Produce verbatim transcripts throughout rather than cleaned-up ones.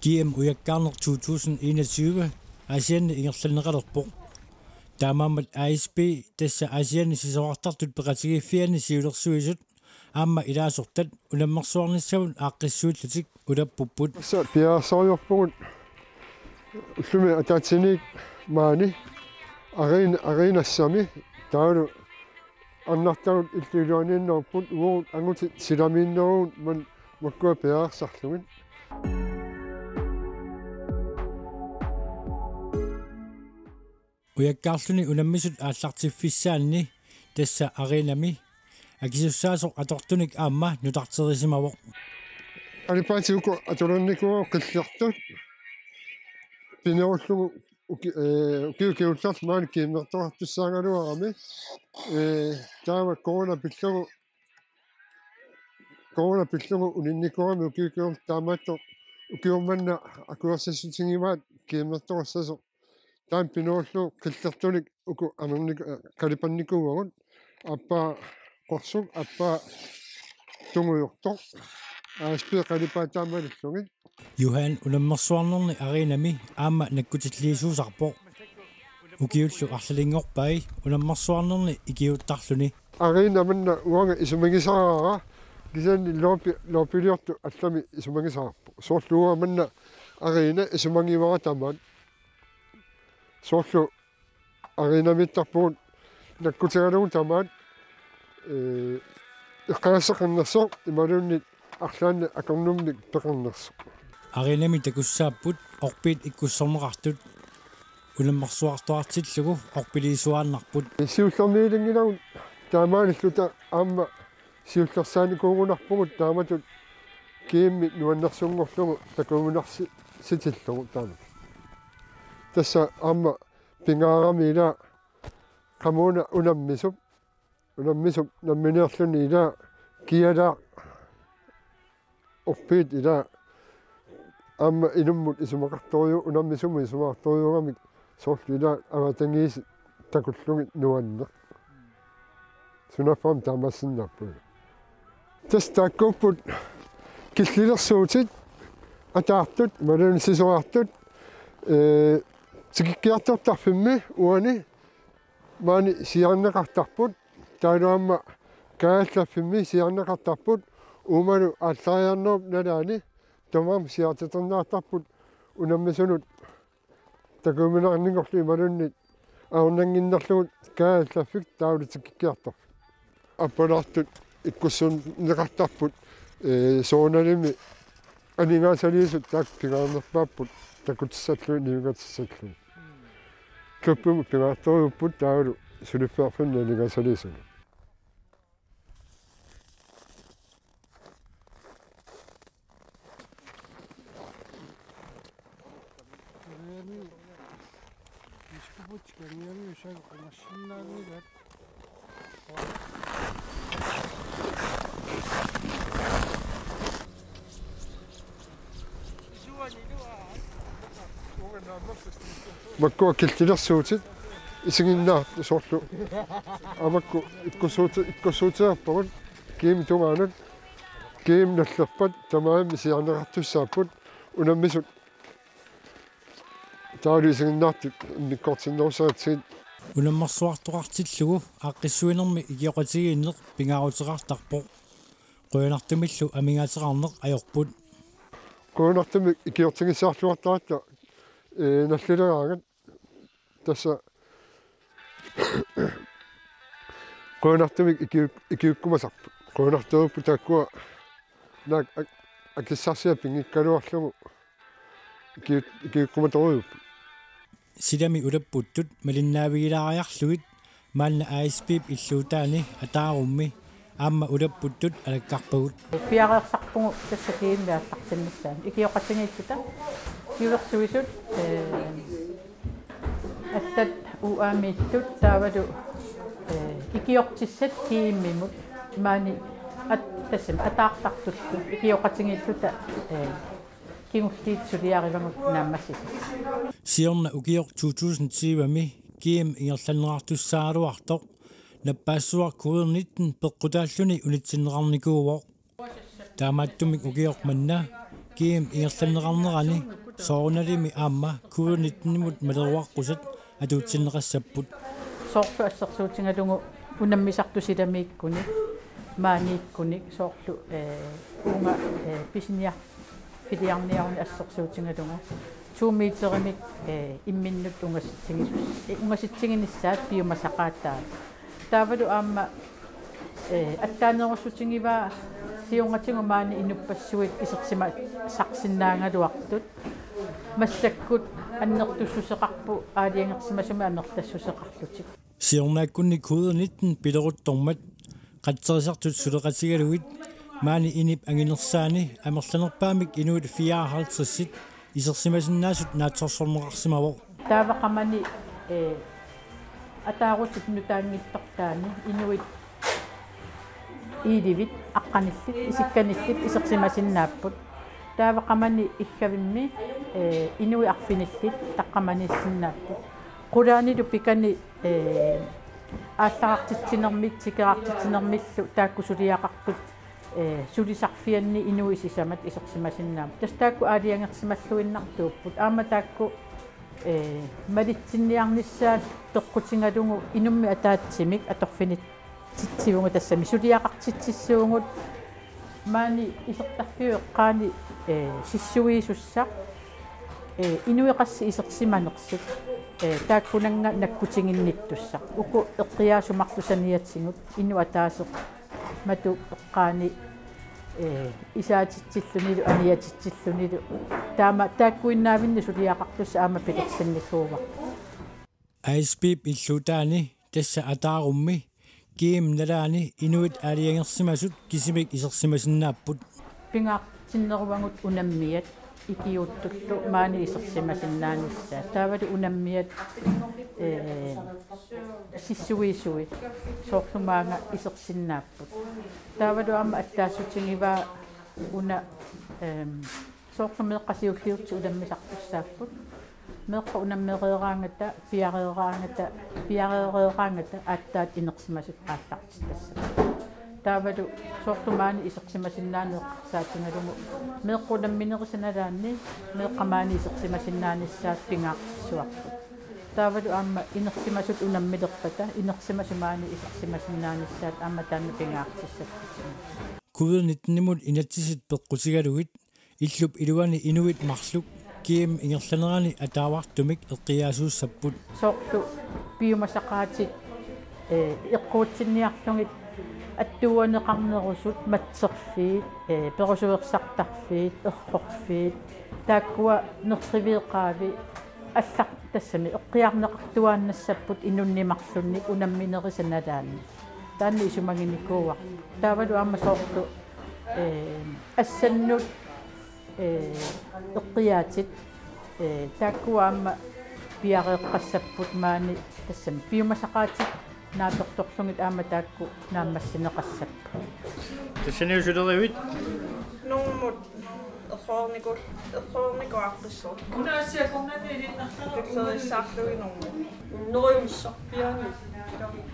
G M ujakkaarneq to tusind enogtyve Aasianni ingerlanneqalerpoq. Taamaammat A S B, tassa Aasianni sisorartartut peqatigiiffianni siulersuisut aamma ilaasortat unammersuarnissamut aaqqissuillutik ulappupput. Tassa piareersarpugut ullumi ataatsimiinneq maani Arena, Arenassami, taavalu arnartagut illup iluaniinnerupput, uagut angutit silamiinnerugut, maani makkua piareersarlugit. Ujakkaarluni unammisut aallartiffissaanni tassa Arenami akisussaasoq atortunik aamma nutarterisimavoq. Qalipaatit uku atulernikuupput qillertut. Pinerullugu uki-, ee, ukiut kingullerni maani GM-ertoqartussaagaluarami. Ee, taava corona pillugu, corona pillugu uninnikuugami ukiut kingulliit, taamaattoq ukioq manna akuersissutigivaat GM-ertoqassasoq. Taanna pinerullugu qillertunik uku amernik-, ee, qalipannikuuagut. Aappaa qorsuk, aappaa tungujortoq. A S B qalipaat taamaalillugit. Johan unammersuarnerni Arenami aamma nakkutilliisuusarpoq. Ukiullu arlalinngorpai unammersuarnerni ikiuuttarluni. Arena manna uanga isumagisaraara, kisianni loopi-, loopiliortut allamik isumagisarput. Soorlu uanga manna Arena isumagivara tamaat. Soorlu Arenamiittarpugut nakkutigalugu tamaat, ee, eqqagassaqarnersoq imaluunniit arlaannik akornummik peqarnersoq. Arenami takussaapput orpiit ikkussorneqartut. Unammersuartoqartillugu orpiliisuaannarput. Siullerniilinngilagut taamaalilluta aamma siullersaanikuugunarpugut taamatut GM-i nuannersunngorlugu takuminarsi-, sitillugu taamatut. Tassa aamma pingaarami ilaa qamuuna unammisup, unammisup nammineerluni ilaa kialaaq orpiit ilaa aamma inummut isumaqartoruju-, unammisumut isumaqartorujuugamik soorlu ilaa avatangiisit takullugit nuanneq. Sunaaffa aamma taamaassinnaappugut. Tassa taakkuupput killilersuutit ataartut, imaluunniit sisorartut, ee, tikikkiartortarfimmi uani maani siaarneqartarput, taavalu aamma kaajallaffimmi siaarneqartarput, uumalu aallariarnerup nalaani tamarmik siaartiterneqartarput unammisunut takuminaarninngorlugit imaluunniit ajornannginnerlugu kaajallaffik taavalu tikikkiartorfik. Appalaartut ikkussuunneqartarput, ee, soorunalimi aningaasaliisut taakku pingaarnerpaapput takutissallugit niugatissallugit. Klubbimut pingaartorujuupput taavalu suliffeqarfinni aningaasaliisunut. Makkua killilersuutit isiginnaartut soorlu. Aa, makku ikkussuuti-, ikkussuutilerpagut GM-ip tungaanut. GM-ip nallerpat tamarmik siaarneqartussaapput unammisut. Taavalu isiginnaartut immikkoortinnerusaratsigit. Unammersuartoqartillugu aaqqissuinermi ikioqatigiinneq pingaaruteqartarpoq. Qujanartumillu amigaateqarneq ajorput. Qujanartumik ikiortigissaarluartaratta, ee, nallileraangat. Tassa qujanartumik ikiu-, ikiukkumasarput. Qujanartuupput taakkua naak ak-, akissarsiat pinngikkaluarlugu ikiu-, ikiukkumatorujuupput. Silami ulapputtut malinnaavigilaariarlugit maanna A S B-p illuutaani Ataarummi aamma ulapputtut alakkarpagut. Piareersarpugut tassa GM-i aallartinnissaanut. Ikioqatigiilluta siulersuisut, ee, allat U A-miittut taavalu, ee, ikiortissat GM-imut maani at-, tassami ataartartullu ikioqatigiilluta, ee, kingulliit suliarivagut naammassisut. Siorna ukioq to tusind tyve-mi GM ingerlanneqartussaagaluartoq nappaassuaq covid nitten peqqutaalluni unitsinneqarnikuuvoq. Taamaattumik ukioq manna G M ingerlanneqarnerani soorunalimi aamma covid nitten-imut maleruaqqusat atuutsinneqassapput. Soorlu assersuutigalugu unammisartut silamiikkunik, maaniikkunik, soorlu, eh, uunga, eh, pisiniarfiliarniaruni assersuutigalunga to meterimik, eh, imminnut ungasitsigisus-, eh, ungasitsiginissaat piumasaqaataat. Taavalu aamma, eh, allaanerussutigivaa siornatigut maani inuppassuit isersimasarsinnaagaluartut. Massakkut annertussuseqarput aalajangersimasumik amerlassuseqarlutik. Siornaakkunni covid nitten pileruttormat qatserisartut suleqatigalugit maani inip anginersaani amerlanerpaamik inuit fireoghalvtredsit isersimasinnaasut naatsorsorneqarsimavoq. Taava qamani, eh, ataarutit nutaanngitsortaani inuit iilivit, aqqanillit, isikkanillit isersimasinnaapput. Taava qamani iggavimmi, eh, inuit arfinillit taqqamaniissinnaapput. Qulaanilu pikani, eh, aallarartitsinermik, tikerartitsinermillu taakku suliaqartut, eh, sulisarfianni inuit sisamat isersimasinnaammat. Tassa taakku aalajangersimalluinnartuupput. Aamma taakku, eh, malitsinniarnissaat peqqutigalugu inummit ataatsimik atorfinit- titsivugut, tassami suliaqartitsissuugut maani isertarfiup eqqaani, eh, sissuisussaq, eh, inuit qassit isersimanersut, eh, taakkunannga nakkutiginnittussaq. Uku eqqiaasut marluk saniatigut inuk ataaseq matup eqqaani, eh, isaatitsillunilu aniatitsillunilu. Taama taakkuinnaavinni suliaqartussaq aamma pilersinnikuuarput. A S P-p illuutaani tassa ataarummi G M nalaani inuit aalajangersimasut kisimik isersimasinnaapput. Pingaartinneruagut unammiat ikiuuttullu maani isersimasinnaanissaat. Taavalu unammiat, eh, sissuisuit soorlu maanga isersinnaapput. Taavalu aamma allaassutigivaat una, ehm, soorlu meeqqat siulliullutik unammisartussaapput. Meeqqat unammereeraangata, piareeraangata, piareereeraangata aatsaat inersimasut aallartitassat. Taavalu soorlu maani isersimasinnaaneq eqqarsaatigalugu meeqqat unamminerisa nalaanni meeqqat maani isersimasinnaanissaat pingaartissuarput. Taavalu aamma inersimasut unammilerpata inersimasut maani isersimasinnaanissaat aamma taanna pingaartissappat. Covid nitten-imut inatsisit peqqutigalugit illup iluani inuit marluk G M ingerlanerani ataavartumik eqqiaasuussapput. Soorlu piumasaqaatit, eh, eqquutsinniarlugit attuuaneqarnerusut, matserfiit, eh, perusuersartarfiit, errorfiit, taakkua nerriviit qaavi allar tassami eqqiarneqartuaannassapput inunnik marlunnik unamminerisa nalaanni. Taanna isumaginikuuarput. Taavalu aamma soorlu, eh, assannut, eh, eqqiaatit, eh, taakkua aamma piareeqqassapput maani tassami piumasaqaatit naapertorlugit aamma taakku naammassineqassapput. Tassaniussulerivit? Normut. Erroorniku-, erroornikuuaqqissaaq. Una asia kunani ilinnartarpoq. Pikkorissaarluinnarmik. Hundrede missarpiaani.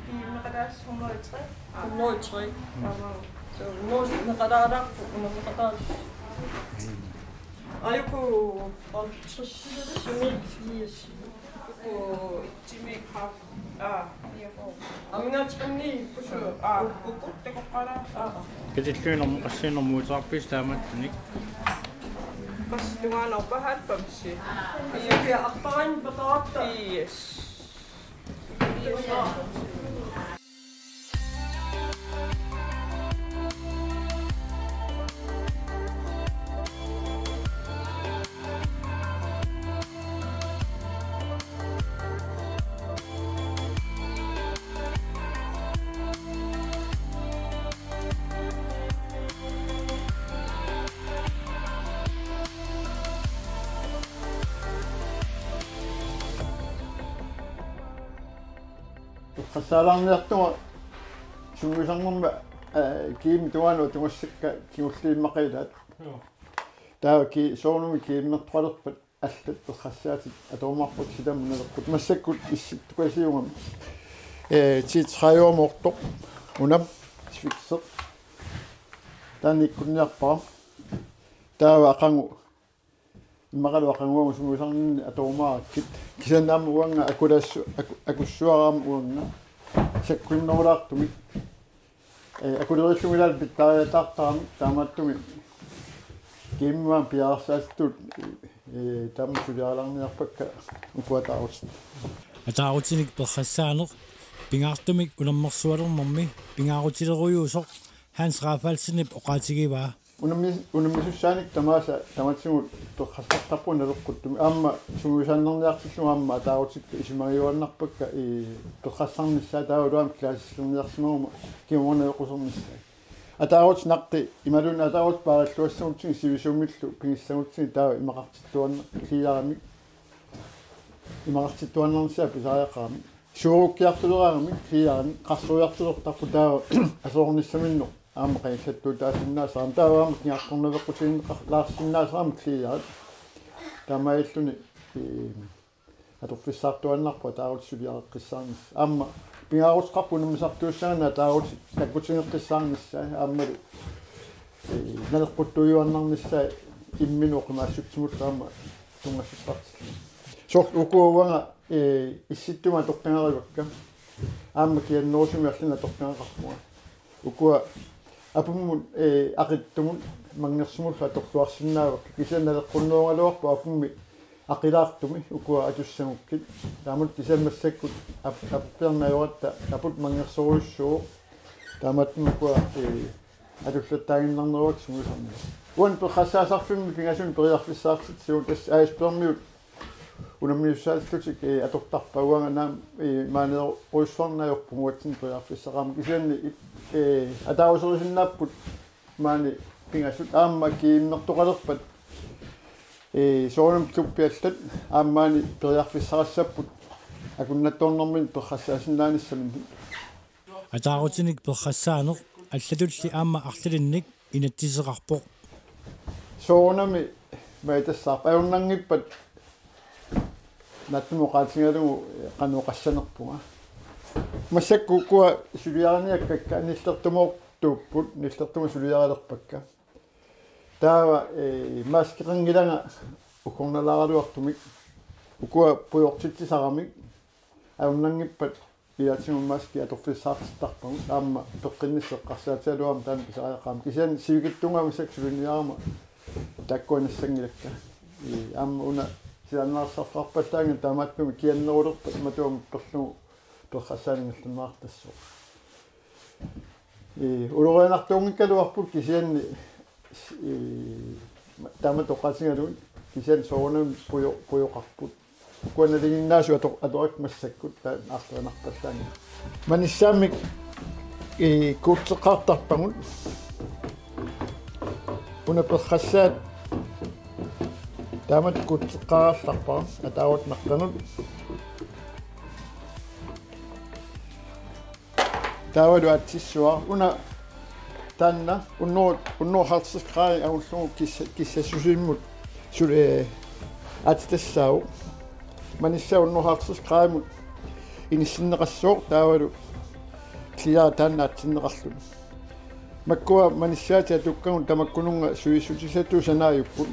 Piimeqataas hundrede og tre. Hundrede og tre. Aamma. Så hundrede meqataalaarpoq, una meqataas. Ajuku halvtreds, firs. Ajuku timik halv. Aa, fireogfyrre. Aminatsinni pusu. Aa, ukut takoqqara. Aa. Katilluinnarmi qassiinnarmi uterpis taamaattunik. Qassi tungaanut? Halvfems. Iia, arpaan peqarta. Yes. Eqqarsaalaarniartunga sungiusarnermi, eh, G M tungaanut atugassakka kingulliit immaqa ilaat. Joo. Taava G-, soorunami G M-ertoqalerpat allat eqqarsaatit atorumaarput silamut naleqqut. Massakkut issittukasiugami. Eh, ti tredive moortoq. Una, svikseq. Taanna ikkunniarpara. Taava aqagu, immaqalu aqaguagut sungiusarninni atorumaarakkit. Kisianni aamma uanga akulassu-, aku-, akussuara aamma uanga sakkuinnarulaartumik. Ee, akulerillugit ilaat pittariataartaramik, taamaattumik kiimmat piareersaatitut, ee, taama suliarilaarniarpakka ukua ataarutit. Ataarutinik perrassaaneq pingaartumik unammersualernermi pingaarutilerujuusoq Hans Rafaelsenip oqaatigivaa. Unammi-, unammisussaanik tamaasa tamatigut perrassartarpugut naleqquttumik. Aamma sungiusaannarniartillugu aamma ataarutit isumagiuaannarpakka, ee, perrassarnissaat, taavalu aamma klassilerniarsimaguma kinguneqqusernissaa. Ataarutit naqi imaluunniit ataarutit paarilluassagutsigit sivisuumillu pigissagutsigit taava imaqartittuaannarput kliaramik. Imaqartittuaannarnissaa pisariaqarami. Suurukkiartuleraangami kliaramik, qarsoriartulertarpoq taava aserornissaminneq aamma qanillattuutaasinnaasarami, taava aamma kingartornaveqqutinneqarlaarsinnaasarami kliarit. Taamaalilluni, ee, atorfissartuaannarpoq ataarutit suliareqqissaarnissaq. Aamma pingaaruteqarpoq unammisartuussagaanni ataarutit takkutigeqqissaarnissaa aammalu, ee, naleqquttuujuaannarnissaa imminut oqimaassutsimullu aamma tunngassuttartillugu. Soorlu ukua uanga, ee, Issittumi atoqqagarivakka. Aamma kiannerusumik arlaannik atoqqagaqarpunga. Ukua apummut, ee, aqittumut manngersimullu atorluarsinnaavakka. Kisianni naleqqunnerugaluarpoq apummi aqilaartumi ukua atussagukkit. Taamatut kisianni massakkut ap-, apuppiarneq ajoratta aput manngersorujussuuvoq. Taamaattumik ukua, ee, atullattaaginnarnerugakkit sungiusarneq. Uani perrassaasarfimmi pingasunik periarfissaqartitsivugut, tassa icebergimiut unammiussaallutik, ee, atortarpaat, uanga naamik, ee, maaneerujussuarneq ajorpunga uatsinnut periarfissaqarama. Kisianni, ee, ataaruserisinnaapput maani pingasut, aamma kiinnertoqalerpat, ee, soorunami klubbi allat aamma maani periarfissaqassapput akunnattoornerminni perrassaasinnaanissaminnik. Ataarutinik perrassaaneq allatulli aamma arlalinnik inatsiseqarpoq. Soorunami maitassarpa ajornanngippat naatsumik oqaatigalugu qanoq oqassanerpunga. Massakkut ukua suliariniakkakka nillertumoortuupput, nillertumut suliarilerpakka. Taava, ee, maskeqanngilanga uggornalaaraluartumik ukua pujortitsisaramik ajornanngippat ilaatigut maski atorfissaqartittarpagut aamma peqqinnissaq eqqarsaatigaluarami taanna pisariaqarami. Kisianni sivikitsunnguamik massakkut suliniarama taakkua nassanngilakka. Ee, aamma una silaannarissarfeqarpallaanngilaq, taamaattumik kiannerulerpat matuamut perlugu perrassaanngilluinnartassooq. Ee, ulorianartuunngikkaluarput kisianni, ee, taamatut oqaatigalugit kisianni soorunami pujo-, pujoqarput. Ukua nalinginnaasut ato-, atorakkit massakkut taanna aarlerinarpallaanngilaq. Manissaammik, ee, kuutseqqaartarpagut. Una perrassaat taamatut kuutseqqaarallarpara ataarutit naqqanut. Taavalu aatsissuaq. Una taanna hundrede, hundrede og halvtreds grader angullugu kissa-, kissassusimmut sul-, ee, aatsitassaavoq. Manissaa hundrede og halvtreds gradimut inissinneqassooq, taavalu kliari taanna aatsinneqarluni. Makkua manissaatit atukkagut tamakkununnga suissutisatut sanaajupput.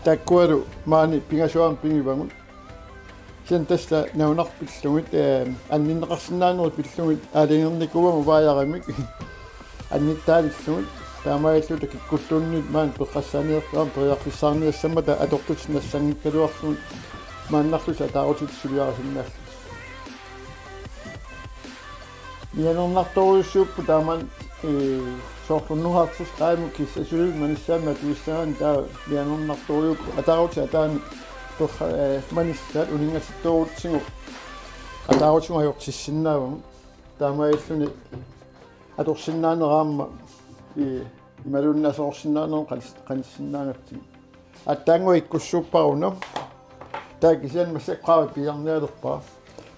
Taakkualu maani pingasuagut pigivagut. Kisianni tassa nalunarput pillugit, ee, anninneqarsinnaanerit pillugit aalajangernikuuagut vaajarimik annittaalillugit. Taamaalilluta kikkulluunniit maani perrassaaniartarami periarfissaqarniassammata atortutit nassanngikkaluarlugit maannarlutik ataarutit suliarisinnaallutik. Mianernartorujussuupput taamaammat, ee, soorlu hundrede og halvtreds gradimut kissassusimmik manissaammi atuissagaanni taava mianernartorujussuupput ataarutit ataani perra-, ee, manissaat uninngatittorutsigu ataarutigut ajortissinnaavagut. Taamaalilluni atorsinnaanera aamma, ee, imaluunniit aserorsinnaaneq qanis-, qanissinnaagatsigu. Aatsaannguaq ikkussuuppara una. Taava kisianni massakkut qaavaq piiarnialerpara.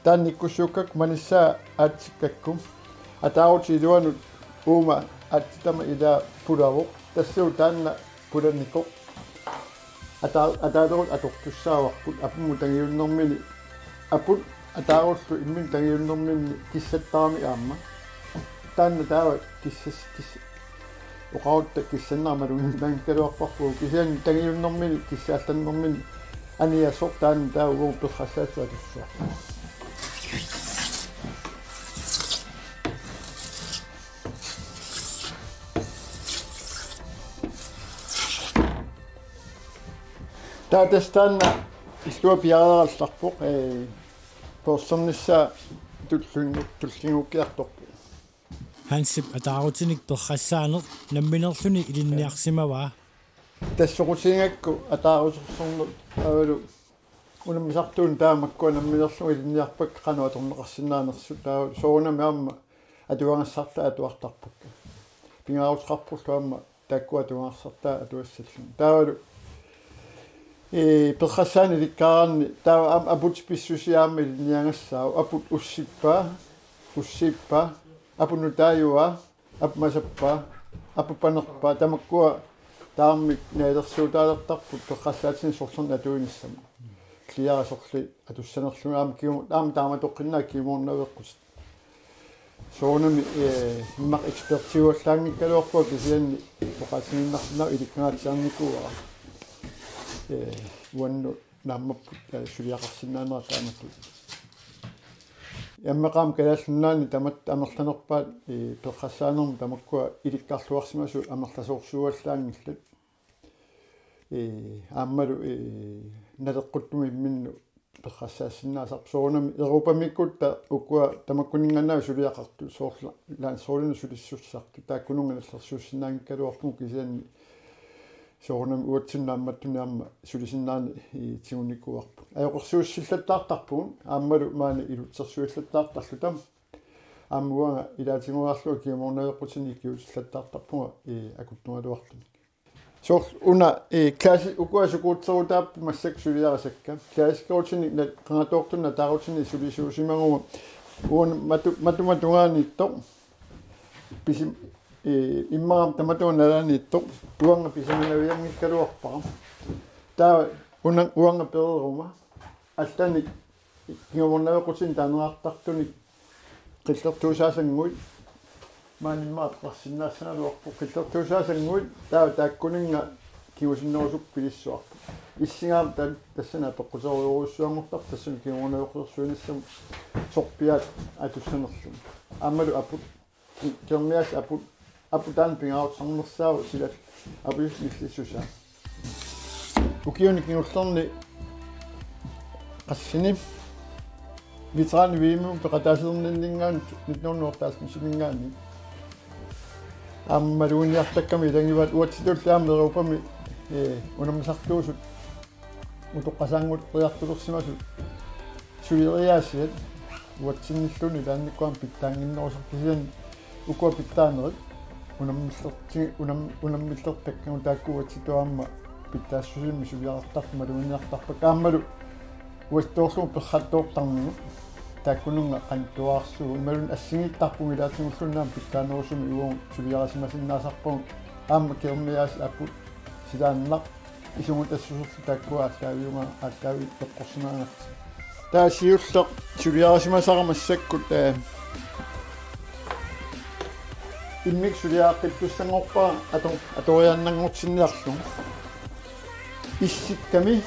Taanna ikkussuukkakku manissaa aatsikkakku ataarutit iluanut uuma aatsitama ilaa pulavoq. Tassuuna taanna pulanikoq. Ataa-, ataalerut atortussaavarput apummut tangiunnermini. Aput ataarullu imminut tangiunnerminni kissattarami aamma. Taanna taava kissas-, kiss-, Oqarutta kissannera maluginnanngikkaluarparput, kisianni tangijunnermini kissaallannermini aniasortaani taava uagut perrassaasut atussuaq. Taava tassa taanna illua piareerallarpoq, ee, poorsernissaa tullinngu-, tullinnguukkiartorpoq. Hansip ataarutinik perrassaaneq nammineerluni ilinniarsimavaa. Tassa soqutigigakku ataarusersorneq taavalu unammisartuuneq taava makkua nammineerlugit ilinniarpakka qanoq atorneqarsinnaanersut taava soorunami aamma atuagassartaa atuartarpakka. Pingaaruteqarporlu aamma taakkua atuagassartaa atuassallugit. Taavalu, ee, perrassaaneq ilikkarani taava aamma aput pissusia aamma ilinniagassaavoq, aput ussippaa, ussippaa, aput nutaajua, aput masappaa, aput panerpaa, tamakkua tamarmik naalersuutaalertarput perrassaatinik sorlernik atuinissamut. Kliara sorleq atussanerlugu aamma kigu-, aamma taamatoqqinnaaq kingumoornaveeqqutit. Soorunami, ee, immaqa ekspertiuallaanngikkaluarpunga kisianni oqaatigiinnarsinnaavoq ilikkagaatsiarnikuuara. Ee, uannut naammapput, ee, suliaqarsinnaanera taamatut. Aamma Kalaallit Nunaanni tamatta amerlanerpaat, ee, perrassaanermut tamakkua ilikkarluarsimasut amerlasoorsuuallaanngillat. Ee, aammalu, ee, naleqquttumik imminnut perrassaassinnaasarput soorunami Europamiikkutta ukua tamakkuninngaanniit suliaqartut soorlu landsholdinik sulissussartut taakkununnga nallersuussinnaanngikkaluarpugut kisianni soorunami uatsinnut naammattunik aamma sulisinnaannik, ee, tigunikuuarput. Ajoqersuussillattaartarpugut aammalu maani ilitsersuillattaartarluta. Aamma uanga ilaatigut aamma kingumoornaveeqqutinik ikiuussillattaartarpunga, ee, akuttugaluartumik. Soorlu una, ee, klassi-, ukua skuutserutaapput massakkut suliarisakka. Klassikerutinik na-, qangatoortunik ataarutinik sulisuusimaguma uani matu-, matuma tungaaniittoq. Pisim-, ee, immaqa tamatunga nalaaniittoq. Uanga pisimanavianngikkaluarpara. Taava una uanga pereeruma. Allanik kingumoornaveeqqutinik taaneqartartunik qillertuusaasannguit. Maani immaqa apeqqutissinnaassagaluarpoq qillertuusaasannguit taava taakkuninnga kingusinnerusukkut pilissuarput. Issigaama ta-, tassani apeqquterujorujussuanngortarpoq tassani kingumoornaveeqqutersuinissamut sorpiaat atussanerlugit. Aammalu aput Kilermiaasip aput, aput taanna pingaaruteqarnersaavoq silap aput nillissusaa. Ukiuni kingullerni qassini veteran-V M-imut peqataaserninninngaanniit nitten hundrede og halvfems-iminngaanniit. Aamma maluginiartakkami ilagivaat uatsitulli aamma Europami, ee, unammisartuusut utoqqasaanngoriartulersimasut suleriaasiat uatsinnilluunniit ilaannikkut aamma pitsaannginnerusarput kisianni ukua pitsaanerit unammillerti-, unam-, unammillertakkagut taakku uatsitut aamma pitsaassusimmik suliaqartartut maluginiartarpakka aammalu uatsitoorlugu perrattoortarnigut taakkununnga qanittuararsuugut imaluunniit assigiittarpugut ilaatigulluunniit aamma pitsaanerusumik uagut suliarisimasinnaasarpagut aamma Kilermiaasip aput silaannaq isugutassuserlu taakkua aallaaviuga aallaavi eqqorsimagassi. Taava siulleq suliarisimasara massakkut, ee, immikkut suliaqqittussanngorpara ato-, atoriaannanngortinniarlugu. Issikkami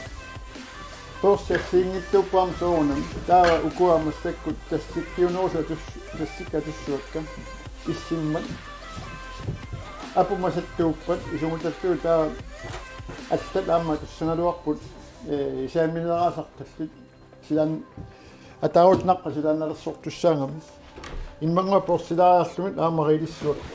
poorsi assigiinngitsuupput aamma soorunami. Taava ukua massakkut tassikkiunerusut atus-, tassikkat atussuakka. Issimmat. Aput masattuuppat isugutallu taava allat aamma atussagaluarput, ee, saammineeraasartallit. Silaanni ataarut naqqat silaannalersortussaagami. Immannguaq poorsilaariarlugit aamma riilissuakka.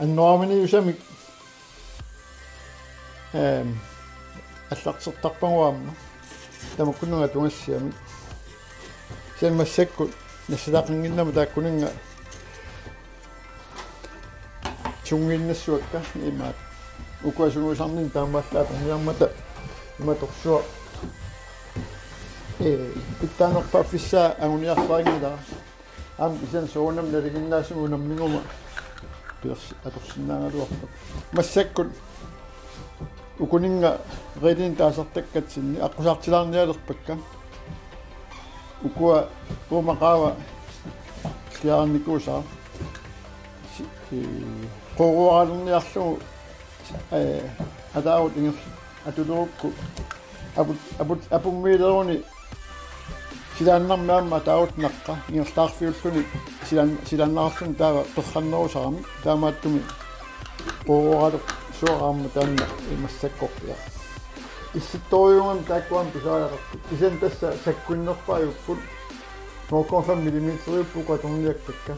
Annoraaminiusamik, ehm, allartertarpagut aamma. Tamakkununnga atugassiamik. Kisianni massakkut nassataqannginnama taakkuninnga sunngiinnassuakka imaat. Ukua sungiusarninni taamaallaat atorniarmata imatorsuaq. Ee, pitsaanerpaaffissaa anguniarsarinngilaa. Aamma kisianni soorunami nalinginnaasumik unammiguma piers-, atorsinnaagaluarput. Massakkut Ukuninnga reelin taasartakkatsinni aqqusaartilaarnialerpakka. Ukua uuma qaava siaarnikuusaa. Si-, i-, quuruaralunniarlugu, eh, ataarut inger-, atulerukku aput, aput, apummiileruni silaannarmi aamma ataarut naqqa ingerlaarfiulluni silaan-, silaannarluni taava perrannerusarami taamaattumik quuruaralersuarami taanna massakkorpiaq. Issittorujuugami taakkuami pisariaqarput. Kisianni tassa sakkunnerpaajupput. Nul komma fem millimeteriupput atorniakkakka.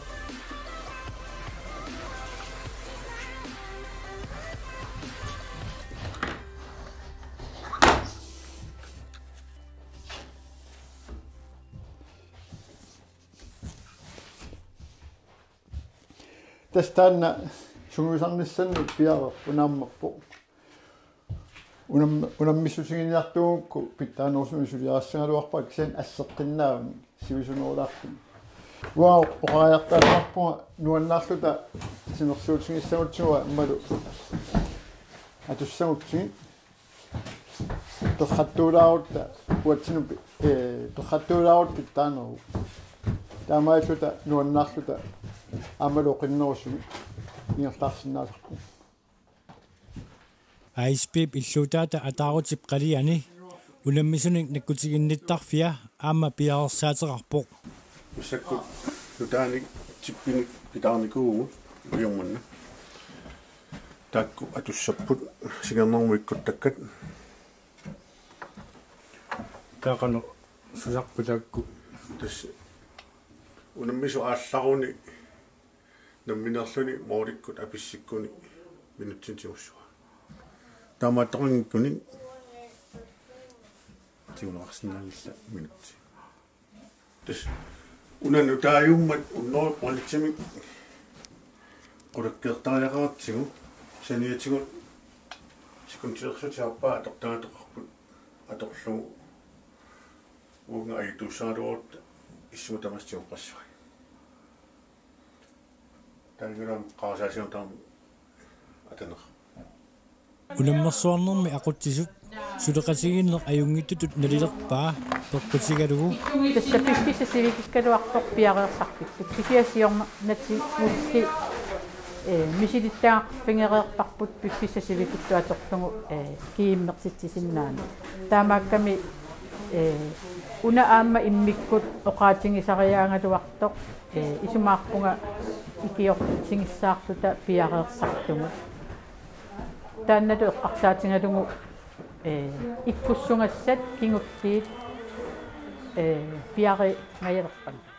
Tassa taanna sungiusarnissannut piareerpoq, unammappoq. Unam-, unammissutiginiartugukku pitsaanerusumik suliarissagaluarpara kisianni asseqqinnaavunga sivisunerulaartumik. Uanga oqariartaasarpunga nuannaarluta sinersuutigissagutsigu aammalu atussagutsigit. Perrattuulaarutta uatsinnut, eh, perrattuulaarutta pitsaaneruvoq. Taamaalilluta nuannaarluta aammalu oqinnerusumik ingerlaarsinnaasarpunga. Icebib illuutaata ataarutip qaliani unammisunik nakkutiginnittarfia aamma piareersaateqarpoq. Massakkut nutaanik tippinik pitaarnikuuvugut ukiormanna. Taakku atussapput singernermut ikkuttakkat. Taava qanoq susarpit taakku? Tassa unammisut aallaruni nammineerluni moolikkut apissikkuni minutsinik tigussavaa. Taamaattoqanngikkunik tiguneqarsinnaanngillat minutsit. Tassa una nutaajummat unnerup qulitsimik qulakkeertariaqaratsigu saniatigut sekundilersut aappaa atortagatoqarput atorlugu uunga ajutuussagaluarutta issuma tamaasa tigoqqassavai. Taannalu qarasaasiortarami ataneq. Unammersuarnermi aqutsisut suleqatigiinneq ajunngitsutut nalilerpaa peqqutigalugu. Tassa piffissaq sivikikkaluartoq piareersarfipput. Kisianni siornatigulli, eh, misilittagaqarfigereerparput piffissaq sivikitsoq atorlugu, eh, kiimmertitsisinnaaneq. Taamaakkami, eh, una aamma immikkut oqaatigisariaagaluartoq, eh, isumaarpunga ikiortigissaarluta piareersartugut. Taannalu eqqarsaatigalugu, eh, ikkussugassat kingulliit, eh, piaringajalerpakka.